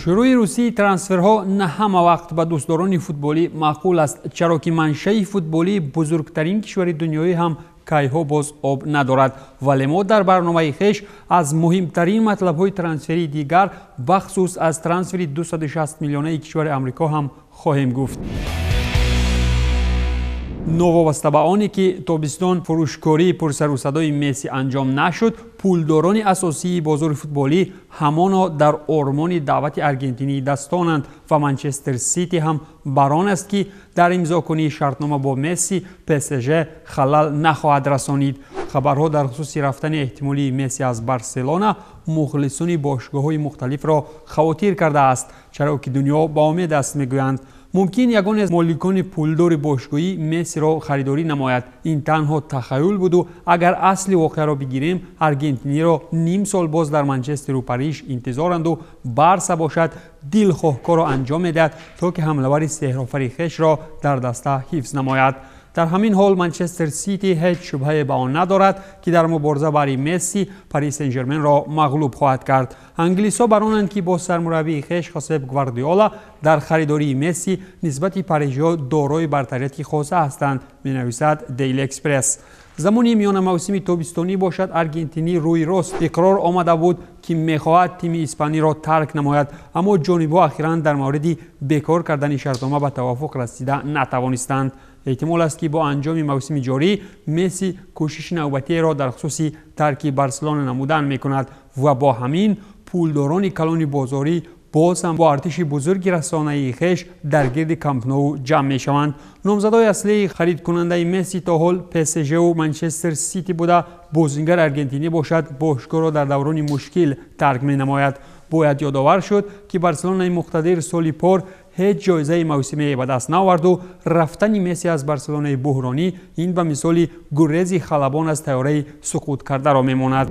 Шурӯи русии трансферҳо на ҳама вақт ба дӯстдорони футболӣ маъқул аст, чаро ки маншаи футболии бузургтарин кишвари дунёӣ ҳам кайҳо боз об надорад. Вале мо дар барномаи хеш аз муҳимтарин матлабҳои трансферии дигар, бахусус аз трансфери 260 миллионаи кишвари Амрико ҳам хоҳем гуфт. Новобаста ба оне ки тобистон фурӯшкории пурсарусадои Месси анҷом нашуд, пулдорони асосии бозори футболӣ ҳамоно дар ормони даъвати аргентинии дастонанд ва Манчестер Сити ҳам бар он аст, ки дар имзокунии шартнома бо Месси ПСЖ халал нахоҳад расонид. Хабарҳо дар хусуси рафтани эҳтимолии Месси аз Барселона мухлисони бошгоҳҳои мухталифро хавотир кардааст, чаро ки дунё ба умед аст, мегӯянд. Мумкин ягоне аз моликони пулдори бошгоҳӣ Мессиро харидорӣ намояд. Ин танҳо тахаюл буду агар асли воқеаро бигирем, аргентиниро ним сол боз дар Манчестеру Париж интизоранду Барса бошад дилхоҳкорро анҷом медиҳад, то ки ҳамлавари сеҳрофари хешро дар даста ҳифз намояд. Дар ҳамин ҳол Манчестер Сити ҳеҷ шубҳае ба он надорад, ки дар мубориза бари Месси Пари Сен-Жерменро мағлуб хоҳад кард. Англисҳо бар онанд, ки бо сармураббии хеш Хосеп Гвардиола дар харидории Месси нисбати парижиҳо дорои бартарияти хоса ҳастанд, менависад Дейли Экспресс. Замони миёнамавсими тобистонӣ бошад, аргентинӣ рӯи рост иқрор омада буд, ки мехоҳад тими испаниро тарк намояд, аммо ҷонибҳо ахиран дар мавриди бекор кардани шартнома ба тавофуқ расида натавонистанд. Эҳтимол аст, ки бо анҷоми мавсими ҷорӣ Месси кӯшиши навбатиеро дар хусуси тарки Барселона намудан мекунад ва бо ҳамин пулдорони калони бозорӣ боз ҳам бо артиши бузурги расонаии хеш дар гирди Кампноу ҷамъ мешаванд. Номзадҳои аслии харидкунандаи Месси то ҳол ПСЖу Манчестер Сити буда, бозингар аргентинӣ бошад бошгоҳро дар даврони мушкил тарк менамояд. Бояд ёдовар шуд, ки Барселонаи муқтадир соли пор ҳеҷ ҷоизаи мавсимие ба даст наоварду рафтани Месси аз Барселонаи буҳронӣ ин ба мисоли гурези халабон аз тайёраи суқут кардаро мемонад.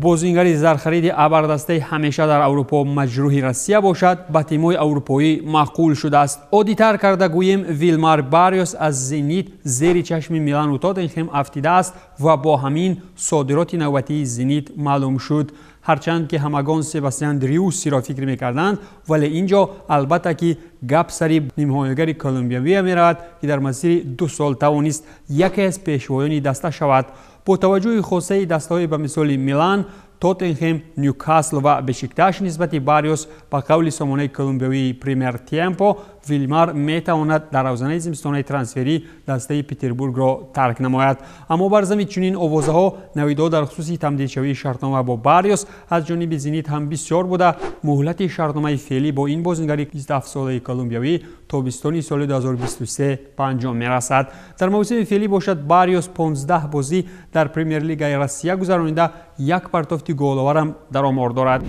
Бозингари зархариди абардастаи ҳамеша дар Аврупо маҷрӯҳи Россия бошад, ба тимҳои аврупоӣ маъқул шудааст. Оддитар карда гӯем, Вилмар Барриос аз Зенит зери чашми Милану Тоттенхем афтидааст ва бо ҳамин содироти навбатии Зенит маълум шуд. Ҳарчанд ки ҳамагон Себастьян Дриуссиро фикр мекарданд, вале ин ҷо албатта ки гап сари нимҳоягари колумбиявия меравад, ки дар масири 2 сол тавонист яке аз пешвоёни даста шавад. Бо таваҷҷӯҳи хосаи дастаҳое ба мисоли Милан, Тоттенхем, Нюкасл ва Бешикташ нисбати Барриос, ба қавли сомонаи колумбиявии Пример Темпо, Вилмар метавонад дар равзанаи зимистонаи трансферӣ дастаи Петербургро тарк намояд. Аммо бар зами чунин овозаҳо навидҳо дар хусуси тамдидшавии шартнома бо Барриос аз ҷониби Зенит ҳам бисёр буда, муҳлати шартномаи феълӣ бо ин бозингари 27-солаи колумбиявӣ тобистони соли 2023 ба анҷом мерасад. Дар мавсими феълӣ бошад, Барриос 15 бозӣ дар Премер-лигаи Россия гузаронида, як партофти головарам дар омор дорад.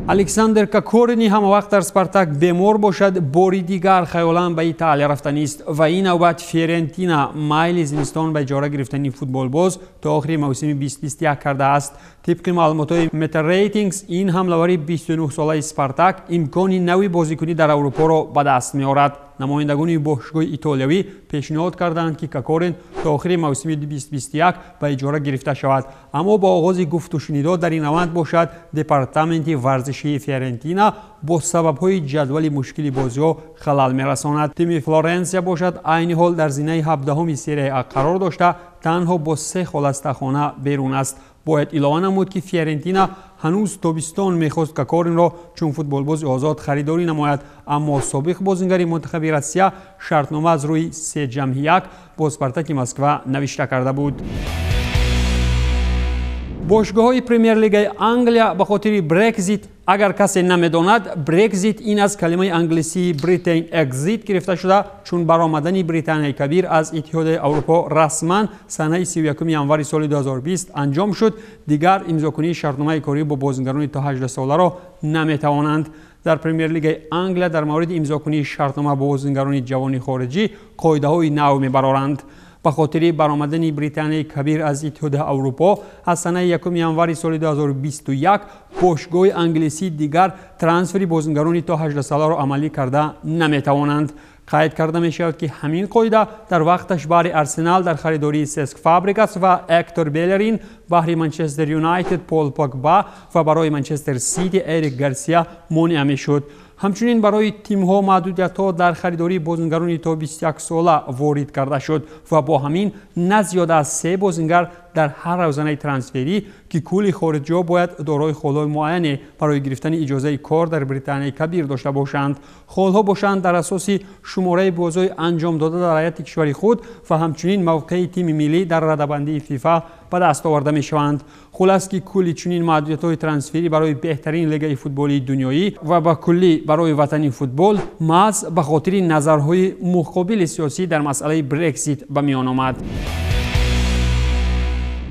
Александр Кокорини ҳама вақт дар Спартак бемор бошад, бори дигар хаёлан ба Италия рафтанист ва ин навбат Фиорентина майли зимистон ба иҷора гирифтани футболбоз то охири мавсими 2021 кардааст. Тибқи маълумотҳои Метарейтингс, ин ҳамлавари 29-солаи Спартак имкони нави бозикунӣ дар Аврупоро ба даст меорад. Намояндагони бошгоҳи итолиявӣ пешниҳод карданд, ки Кокорин то охири мавсими 2021 ба иҷора гирифта шавад, аммо бо оғози гуфтушунидҳо дар ин раванд бошад, департаменти варзишии Фиорентина бо сабабҳои ҷадвали мушкили бозиҳо халал мерасонад. Тими Флоренсия бошад, айни ҳол дар зинаи 17-уми Серияи А қарор дошта, танҳо бо се хол аз тахона берун аст. Бояд илова намуд, ки Фиорентина ҳанӯз тобистон мехост Кокоринро чун футболбози озод харидорӣ намояд, аммо собиқ бозингари мунтахаби Россия шартнома аз рӯи 3+1 бо Спартаки Москва навишта карда буд. Бошгоҳҳои Премер-лигаи Англия ба хотири Брекзит. Агар касе намедонад, Брекзит ин аз калимаи англисии Britain Exit гирифта шуда, чун баромадани Британияи Кабир аз Иттиҳодияи Аврупо расман санаи 31 январи соли 2020 анҷом шуд, дигар имзокунии шартномаи корӣ бо бозингарони то 18 соларо наметавонанд. Дар Премер-лигаи Англия дар мавриди имзокунии шартнома бо бозингарони ҷавони хориҷӣ қоидаҳои нав мебароранд. Ба хотири баромадани Британияи Кабир аз Иттиҳоди Аврупо аз санаи 1 январи соли 2021 бошгоҳи англисӣ дигар трансфери бозингарони то 18 соларо амалӣ карда наметавонанд. Қайд карда мешавад, ки ҳамин қоида дар вақташ баҳри Арсенал дар харидории Сеск Фабригас ва Эктор Белерин, баҳри Манчестер Юнайтед Пол Погба ва барои Манчестер Сити Эрик Гарсия монеа мешуд. Ҳамчунин барои тимҳо маҳдудиятҳо дар харидории бозингарони то 21 сола ворид карда шуд ва бо ҳамин на зиёда аз 3 бозингар дар ҳар равзанаи трансферӣ, ки кулли хориҷиҳо бояд дорои холҳои муайяне барои гирифтани иҷозаи кор дар Британияи Кабир дошта бошанд. Холҳо бошанд дар асоси шумораи бозиҳои анҷом дода дар ҳайати кишвари худ ва ҳамчунин мавқеи тими миллӣ дар радабандии ФИФА ба даст оварда мешаванд. Хулас ки кулли чунин маҳдудиятҳои трансферӣ барои беҳтарин лигаи футболии дунёӣ ва ба куллӣ барои ватани футбол маҳз ба хотири назарҳои муқобили сиёсӣ дар масъалаи Брексит ба миён омад.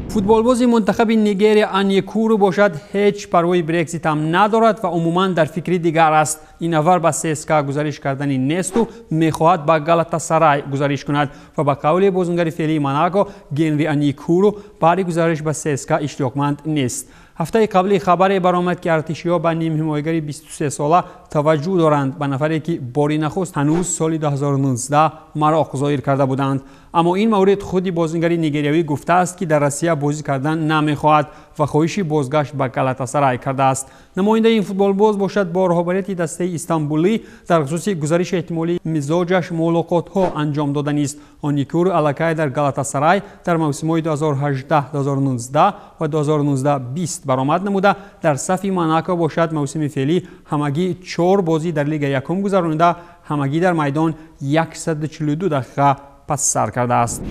Футболбози мунтахаби Нигерия Аньекуру бошад ҳеҷ парвои Брексит ҳам надорад ва умуман дар фикри дигар аст. Ин нафар ба ССК гузариш кардани несту мехоҳад ба Галатасарай гузариш кунад ва ба қавли бозингари феълии Монако Генри Аньекуру баъди гузариш ба ССК иштиёқманд нест. Ҳафтаи қаблӣ хабаре баромад, ки артишиҳо ба нимҳимоягари 23сола таваҷҷӯҳ доранд, ба нафаре ки бори нахуст ҳанӯз соли 2019 мароқ зоҳир карда буданд. Аммо ин маврид худи бозингари нигериявӣ гуфтааст, ки дар Россия бозӣ кардан намехоҳад ва хоҳиши бозгашт ба Галатасарай кардааст. Намояндаи ин футболбоз бошад бо роҳбарияти дастаи Истанбулӣ дар хусуси гузариши эҳтимолии мизоҷаш мулоқотҳо анҷом доданист. Оньекуру аллакай дар Галатасарай дар мавсимҳои 2018-2019 ва 2019-20 баромад намуда, дар сафи Монако бошад мавсими феълӣ ҳамагӣ 4 бозӣ дар лига якум гузаронида, ҳамагӣ дар майдон 142 дақиқа пас сар кардааст.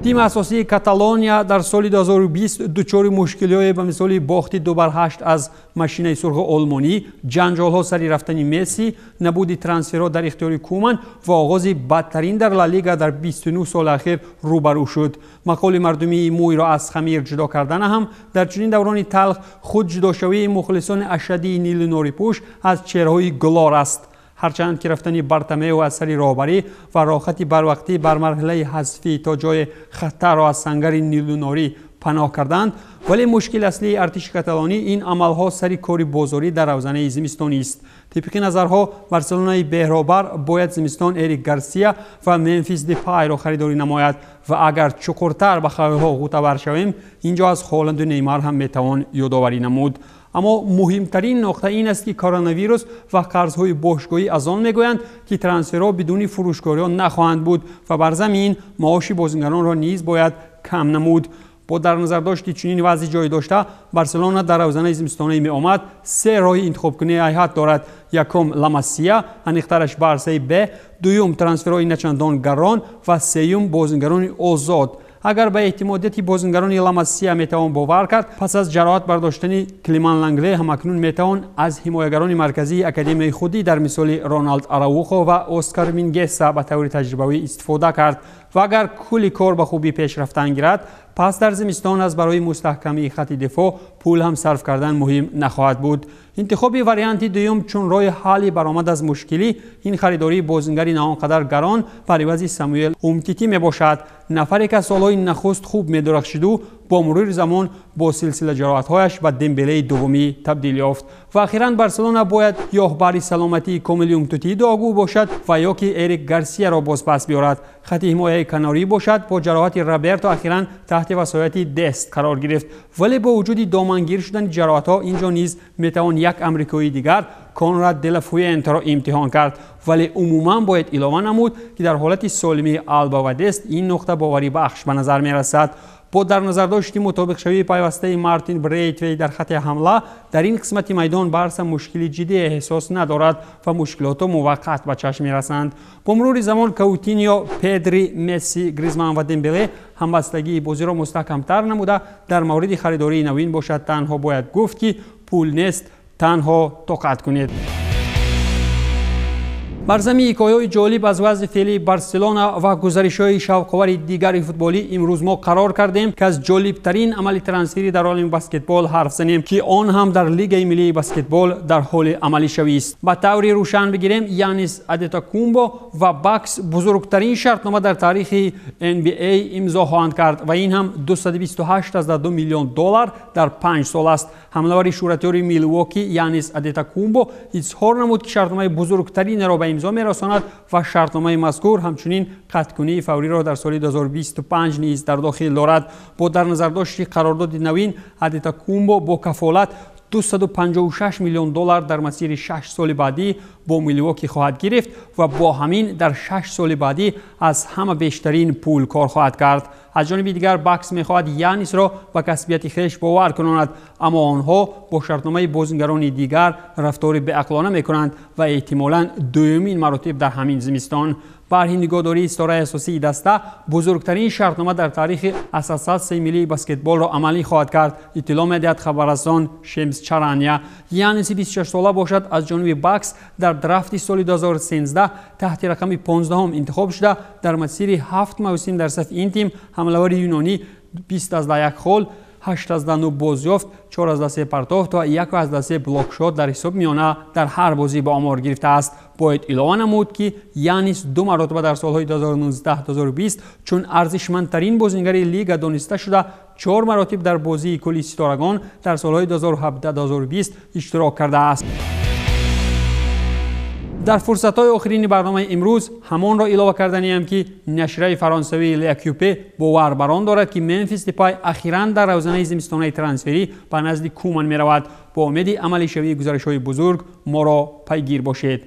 Тими асосии Каталония дар соли 2020 дучори мушкилиҳое ба мисоли бохти 2-8 аз машинаи сурхи олмонӣ, ҷанҷолҳо сари рафтани Месси, набуди трансферҳо дар ихтиёри Куман ва оғози бадтарин дар Ла Лига дар 29 соли ахир рӯбарӯ шуд. Мақоли мардумии мӯйро аз хамир ҷудо кардана ҳам дар чунин даврони талх худ ҷудошавии мухлисони ашаддии нилу норипӯш аз чеҳраҳои гулор аст. Ҳарчанд ки рафтани Бартомео аз сари роҳбарӣ ва роҳати барвақтӣ бар марҳилаи ҳазфӣ то ҷои хатарро аз сангари нилунорӣ паноҳ карданд, вале мушкили аслии артиши каталонӣ ин амалҳо сари кори бозорӣ дар равзанаи зимистонист. Тибқи назарҳо Барселонаи беҳробар бояд зимистон Эрик Гарсия ва Мемфис Депайро харидорӣ намояд ва агар чуқуртар ба хаёлҳо ғӯтавар шавем, инҷо аз Холанду Неймар ҳам метавон ёдоварӣ намуд. Аммо муҳимтарин нуқта ин аст, ки коронавирус ва қарзҳои бошгоҳӣ аз он мегӯянд, ки трансферҳо бидуни фурӯшкориҳо нахоҳанд буд ва бар замин маоши бозингаронро низ бояд кам намуд. Бо дар назардошти чунин вазъи ҷой дошта, Барселона дар равзанаи зимистонаи меомад се роҳи интихобкунии ҳайҳат дорад. Якум Ла Масия, аниқтараш Барсаи Б, дуюм трансферҳои начандон гарон ва сеюм бозингарони озод. Агар ба эътимодияти бозингарони Ла Масия метавон бовар кард, пас аз ҷароҳат бардоштани Климан Лангле ҳамакнун метавон аз ҳимоягарони марказии академияи худӣ дар мисоли Роналд Араухо ва Оскар Мингеса ба таври таҷрибавӣ истифода кард. Ва агар кулли кор ба хубӣ пеш рафтан гирад, пас дар зимистон аз барои мустаҳкамии хати дифоъ пул ҳам сарф кардан муҳим нахоҳад буд. Интихоби варианти дуюм чун роҳи ҳалли баромад аз мушкилӣ ин харидории бозингари на он қадар гарон бар ивази Самуэл Умтитӣ мебошад. Нафаре ки аз солҳои нахуст хуб медурахшиду бо мурури замон бо силсила ҷароҳатҳояш ба Дембелеи дуввумӣ табдил ёфт. Ва ахиран Барселона бояд ё бари саломатии комили Умтитӣ дуогӯ бошад ва ё ки Эрик Гарсияро бозпас биёрад. Хати ҳимояи канорӣ бошад бо ҷароҳати Роберто ахиран таҳти васояти Дест қарор гирифт. Вале бо вуҷуди домангир шудани ҷароҳатҳо инҷо низ метавон як амрикоии дигар Конрад де ла Фуентеро имтиҳон кард. Вале умуман бояд илова намуд, ки дар ҳолати солимии Алба ва Дест ин нуқта боварибахш ба назар мерасад. Бо дар назардошти мутобиқшавии пайвастаи Мартин Брейтвей дар хати ҳамла, дар ин қисмати майдон Барса мушкили ҷиддӣ эҳсос надорад ва мушкилотҳо муваққат ба чашм мерасанд. Бо мурури замон Каутиньо, Педри, Месси, Гризман ва Дембеле ҳамбастагии бозиро мустаҳкамтар намуда, дар мавриди харидории навин бошад танҳо бояд гуфт, ки пул нест, танҳо тоқат кунед. Бар замини ҳикояҳои ҷолиб аз вазъи феълии Барселона ва гузаришҳои шавқовари дигари футболӣ имрӯз мо қарор кардем, ки аз ҷолибтарин амали трансферӣ дар олами баскетбол ҳарф занем, ки он ҳам дар Лигаи миллии баскетбол дар ҳоли амалишавист. Ба таври рӯшан бигирем, Янис Адетокумбо ва Бакс бузургтарин шартнома дар таърихи NBA имзо хоҳанд кард ва ин ҳам 228,2 миллион доллар дар 5 сол аст. Ҳамлавари шӯҳратёри Милуоки Янис Адетокумбо изҳор намуд, ки шартномаи бузургтаринеро ба имзо мерасонад ва шартномаи мазкур ҳамчунин қатъкунии фавриро дар соли 2025 низ дар дохил дорад. Бо дар назардошти қарордоди навин, Адетокумбо бо кафолат 256 миллион доллар дар масири 6 соли баъдӣ бо Милвоки хоҳад гирифт ва бо ҳамин дар 6 соли баъдӣ аз ҳама бештарин пул кор хоҳад кард. Аз ҷониби дигар, Бакс мехоҳад Янисро ба касбияти хеш бовар кунонад, аммо онҳо бо шартномаи бозингарони дигар рафтори беақлона мекунанд ва эҳтимолан дуюмин маротиб дар ҳамин зимистон. Барҳи нигоҳдории ситораи асосии даста бузургтарин шартнома дар таърихи Ассотсиатсияи миллии баскетболро амалӣ хоҳад кард, иттилоъ медиҳад хабаррасон Шемс Чарания. Яниси 26сола бошад, аз ҷониби Бакс дар драфти соли 2013 таҳти рақами 15 интихоб шуда, дар масири 7 мавсим дар сафи ин тим ҳамлавари юнонӣ 20,1 хол, 8,9 бозёфт, 4,3 партофт ва 1,3 блокшот дар ҳисоб миёна дар ҳар бозӣ ба омор гирифтааст. Бояд илова намуд, ки Янис ду маротиба дар солҳои 2019-2020 чун арзишмандтарин бозингари лига дониста шуда, чор маротиб дар бозии кулли ситорагон дар солҳои 2017-2020 иштирок кардааст. Дар фурсатҳои охирини барномаи имрӯз ҳамонро илова карданиам, ки нашрияи фаронсавии L'Équipe бовар бар он дорад, ки Мемфис Депай ахиран дар равзанаи зимистонаи трансферӣ ба назди Куман меравад. Бо умеди амалишавии гузаришҳои бузург моро пайгир бошед.